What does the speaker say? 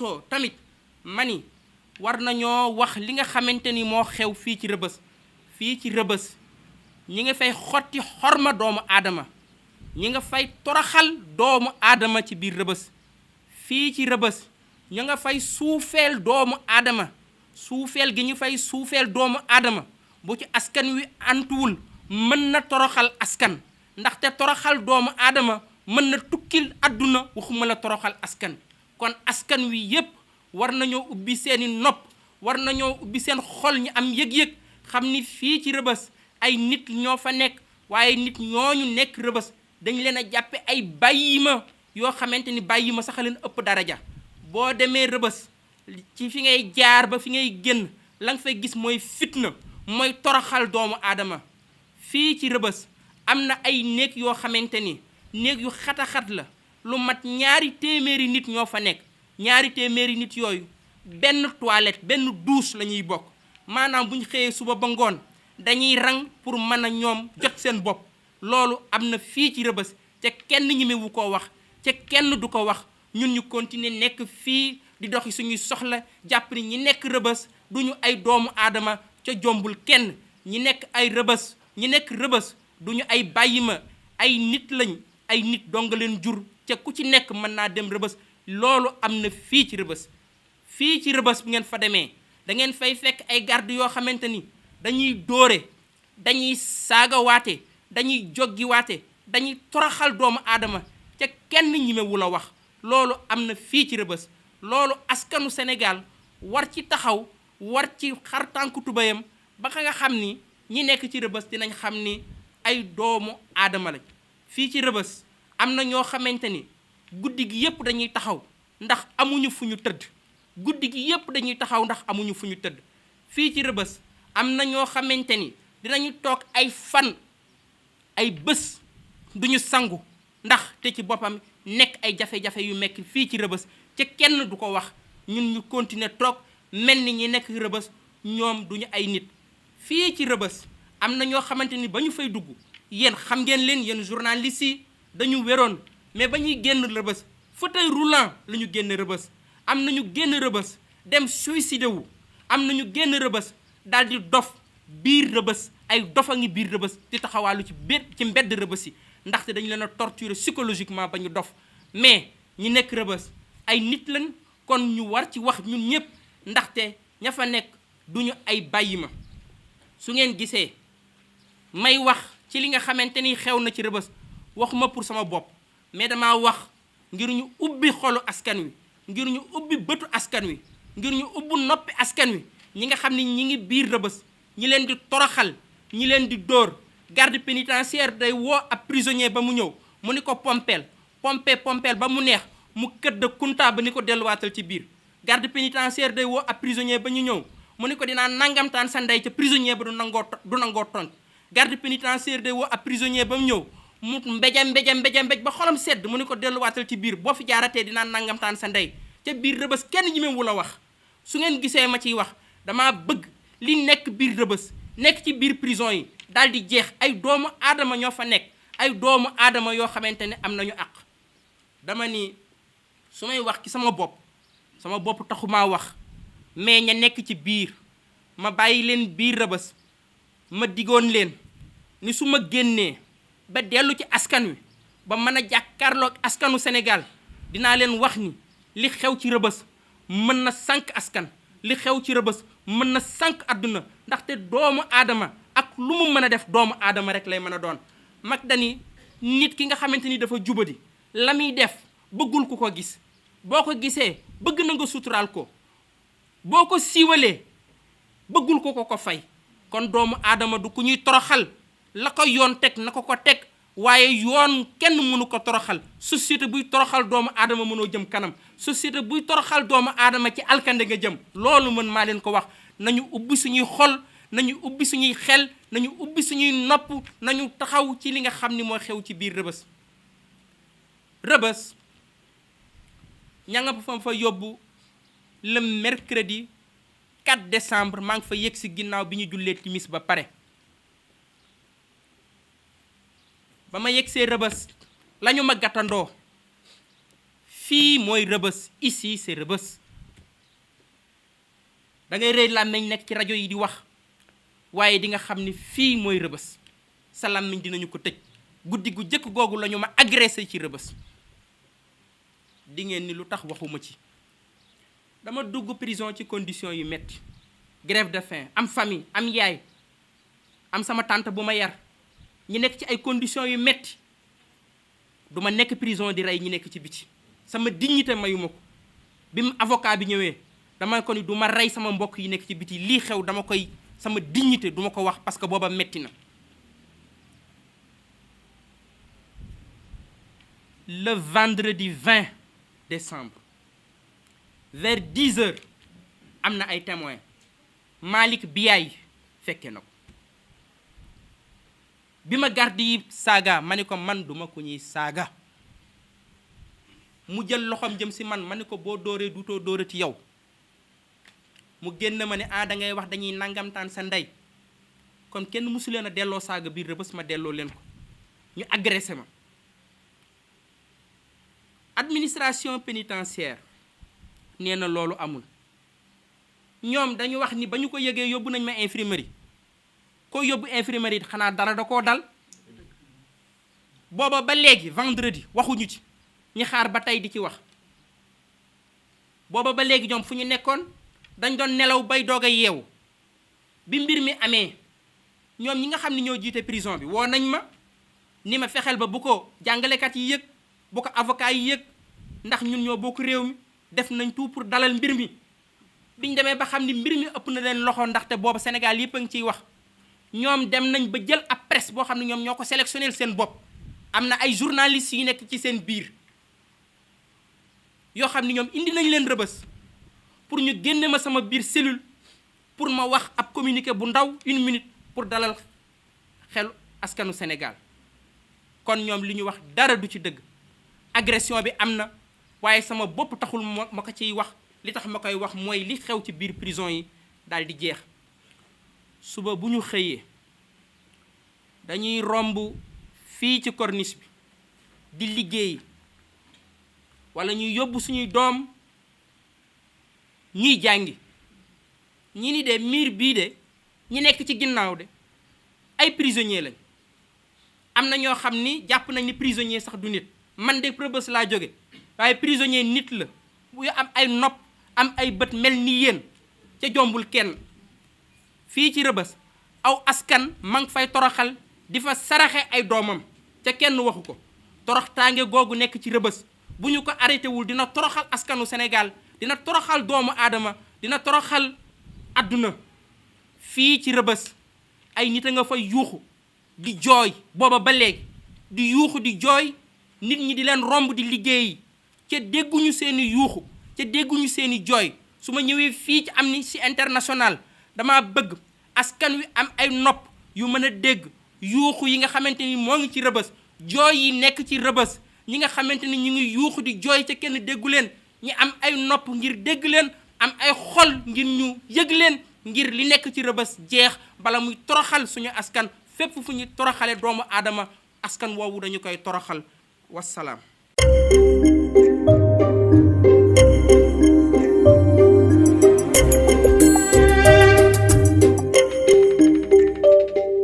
weesoo tamit mani war nañoo wax li nga xamante ni moo xew fii ci rëbës ñi nga fay xotti xorma doomu aadama ñi nga fay toroxal doomu aadama ci biir rëbës fii ci rëbës ñu nga fay suufeel doomu aadama suufeel gi ñu fay suufeel doomu aadama bu ci askan wi antuwul mën na toroxal askan ndaxte toroxal doomu aadama mën na tukkil àdduna waxuma la toroxal askan kon askan wi yépp war nañoo ubbi seeni nopp war nañoo ubbi seen xol ñi am yëg-yëg xam ni fii ci rëbës ay nit ñoo fa nekk waaye nit ñooñu nekk rëbës dañ leen a jàppe ay bàyyima yoo xamante ni bàyyima sax leen ëpp daraja boo demee rëbës ci fi ngay jaar ba fi ngay génn la nga fay gis mooy fitna mooy toroxal doomu aadama fii ci rëbës am na ay néeg yoo xamante ni néeg yu xataxat la lu mat 200 nit ñoo fa nekk 200 nit yooyu benn toilette benn douche la ñuy bokk maanaam bu ñu xëyee suba ba ngoon dañuy rang pour mën a ñoom jot seen bopp loolu am na fii ci rëbës te kenn ñemewu koo wax te kenn du ko wax ñun ñu continuer nekk fii di doxi suñuy soxla jàpp ni ñi nekk rëbës duñu ay doomu aadama ca jombul kenn ñi nekk rëbës duñu ay bàyyima ay nit lañ ay nit dong leen jur ca ku ci nekk mën naa dem rëbës loolu am na fii ci rëbës bu ngeen fa demee da ngeen fay fekk ay garde yoo xamante ni dañuy dóore dañuy saagawaate dañuy joggiwaate dañuy toroxal doomu aadama ca kenn ñimewu la wax loolu am na fii ci rëbës loolu askanu Sénégal war ci taxaw war ci xar tànku tubayam ba nga xam ni ñi nekk ci rëbës dinañ xam ni ay doomu aadama lañ fii ci rëbës am na ñoo xamante ni guddi gi yépp dañuy taxaw ndax amuñu fu ñu tëdd guddi gi yépp dañuy taxaw ndax amuñu fu ñu tëdd fii ci rëbës am na ñoo xamante ni dinañu toog ay fan ay bés duñu sangu ndax te ci boppam nekk ay jafe-jafe yu mekk fii ci rëbës ca kenn du ko wax ñun ñu continuer toog mel ni ñi nekk rëbës ñoom duñu ay nit fii ci rëbës am na ñoo xamante ni ba ñu fay dugg yéen xam ngeen leen yéen journalistes yi dañu wéroon mais ba ñuy génn rëbës fauteuil roulant la ñu génn rëbës am na ñu génn rëbës dem suicide wu am na ñu génn rëbës daal di dof biir rëbës ay dofa ngi biir rëbës di taxawaalu ci mbedd rëbës yi ndaxte dañu leen a torturer psychologiquement ba ñu dof mais ñi nekk rëbës ay nit lañ kon ñu war ci wax ñun ñëpp ndaxte ña fa nekk duñu ay bàyyima su ngeen gisee may wax ci li nga xamante ni xew na ci rëbës waxuma pour sama bopp mais damaa wax ngir ñu ubbi xolu askan wi ngir ñu ubbi bëtu askan wi ngir ñu ubbi noppi askan wi ñi nga xam ni ñi ngi biir rëbës ñi leen di toroxal ñi leen di dóor garde pénitentiaire day woo ab prisonnier ba mu ñëw mu ni ko pompeel ba mu neex mu këdd kunta ba ni ko delluwaatal ci biir garde pénitentiaire day woo ab prisonnier ba ñu ñëw mu ni ko dinaa nangamtaan sa ndey ca prisonnier ba du nangoo tont garde pénitentiaire day woo ab prisonnier ba mu ñëw mu mbéj ba xolam sedd mu ni ko delluwaatal ci biir boo fi jaaratee dinaa nangamtaan sa ndey ca biir rëbës kenn ñi mewu la wax su ngeen gisee ma ciy wax dama bëgg li nekk biir rëbës nekk ci biir prison yi daal di jeex ay doomu aadama ñoo fa nekk ay doomu aadama yoo xamante ne am nañu àq dama ni su may wax ci sama bopp taxumaa wax mais ña nekk ci biir ma bàyyi leen biir rëbës ma digoon leen ni su ma génnee ba dellu ci askan wi ba mën a jàkkaarloog askanu Sénégal dinaa leen wax ni li xew ci rëbës mën na sànq askan li xew ci rëbës mën na sànq àdduna ndaxte doomu aadama ak lu mu mën a def doomu aadama rek lay mën a doon mag dani nit ki nga xamante ni dafa jubadi la muy def bëggul ku ko gis boo ko gisee bëgg na nga suturaal ko boo ko siiwalee bëggul ko fay kon doomu aadama du ku ñuy toroxal la ko yoon teg na ko teg waaye yoon kenn mënu ko toroxal société buy toroxal doomu aadama mënoo jëm kanam société buy toroxal doomu aadama ci alkande nga jëm loolu mën maa leen ko wax nañu ubbi suñuy xol nañu ubbi suñuy xel nañu ubbi suñuy nopp nañu taxaw ci li nga xam ni moo xew ci biir rëbës ña nga fa yóbbu le mercredi 4 décembre maa ngi fa yegg si ginnaaw bi ñu jullee timis ba pare ba ma yegg see rëbës la ñu ma gàttandoo fii mooy rëbës ici c'est rëbës da ngay rëy làmmiñ nekk ci rajo yi di wax waaye di nga xam ni fii mooy Rëbës sa làmmiñ dinañu ko tëj guddi gu jëkk googu la ñu ma agressé ci Rëbës di ngeen ni lu tax waxuma ci dama dugg prison ci condition yu metti grève de faim am famille am yaay am sama tante bu ma yar ñi nekk ci ay conditions yu metti du ma nekk prison di rey ñi nekk ci biti sama dignité mayuma ko bi mu avocat bi ñëwee dama ko ni du ma rey sama mbokk yi nekk ci biti lii xew dama koy sama dignité duma ko wax parce que booba metti na le vendredi 20 décembre vers 10 heures am na ay témoins Malick Biaye fekke na ko bi ma garde yi saaga ma ni ko man duma ko ñuy saaga mu jël loxoom jëm si man ma ni ko boo dóoree duutoo dóorati yow mu génn ma ne da ngay wax dañuy nangamtaan sa ndey kon kenn mësu leen a delloo saaga biir Rëbës ma delloo leen ko ñu agressé ma administration pénitentiaire nee na loolu amul ñoom dañu wax ni ba ñu ko yëgee yóbbu nañ ma infirmerie ko yóbbu infirmerie xanaa dara da koo dal booba ba léegi vendredi waxuñu ci ñi xaar ba tey di ci wax booba ba léegi ñoom fu ñu nekkoon dañ doon nelaw bay doog a yeewu bi mbir mi amee ñoom ñi nga xam ne ñoo jiite prison bi woo nañ ma ni ma fexeel ba bu ko jàngalekat yi yëg bu ko avocat yi yëg ndax ñun ñoo bokk réew mi def nañ tout pour dalal mbir mi biñ demee ba xam ni mbir mi ëpp na leen loxo ndaxte booba Sénégal yëpp a ngi ciy wax ñoom dem nañ ba jël ab presse boo xam ne ñoom ñoo ko sélectionné seen bopp am na ay journalistes yu nekk ci seen biir yoo xam ne ñoom indi nañ leen Rëbës pour ñu génne ma sama biir cellule pour ma wax ab communiqué bu ndaw 1 minute pour dalal xelu askanu Sénégal kon ñoom li ñu wax dara du ci dëgg agression bi am na waaye sama bopp taxul ma ko ciy wax li tax ma koy wax mooy li xew ci biir prison yi daal di jeex suba bu ñu xëyee dañuy romb fii ci corniche bi di liggéey wala ñuy yóbbu suñuy doom ñuy jàngi ñi ni de miir bii de ñi nekk ci ginnaaw de ay prisonniers lañ am na ñoo xam ni jàpp nañ ni prisonnier sax du nit man de Rëbës laa jóge waaye prisonnier nit la bu am ay nopp am ay bët mel ni yéen ca jombul kenn fii ci Rëbës aw askan ma ngi fay toroxal di fa saraxe ay doomam ca kenn waxu ko toroxtaange googu nekk ci Rëbës bu ñu ko arrêté wul dina toroxal askanu Sénégal dina toroxal doomu aadama dina toroxal àdduna fii ci Rëbës ay nit a nga fay yuuxu di jooy booba ba léegi di yuuxu di jooy nit ñi di leen romb di liggéeyi ca dégguñu seeni yuuxu ca dégguñu seeni jooy su ma ñëwee fii ci Amnesty International dama bëgg askan wi am ay nopp yu mën a dégg yuuxu yi nga xamante ni moo ngi ci Rëbës jooy yi nekk ci Rëbës ñi nga xamante ni ñu ngi yuuxu di jooy ca kenn déggu leen ñi am ay nopp ngir dégg leen am ay xol ngir ñu yëg leen ngir li nekk ci Rëbës jeex bala muy toroxal suñu askan fépp fu ñu toroxale doomu aadama askan woowu dañu koy toroxal wassalaam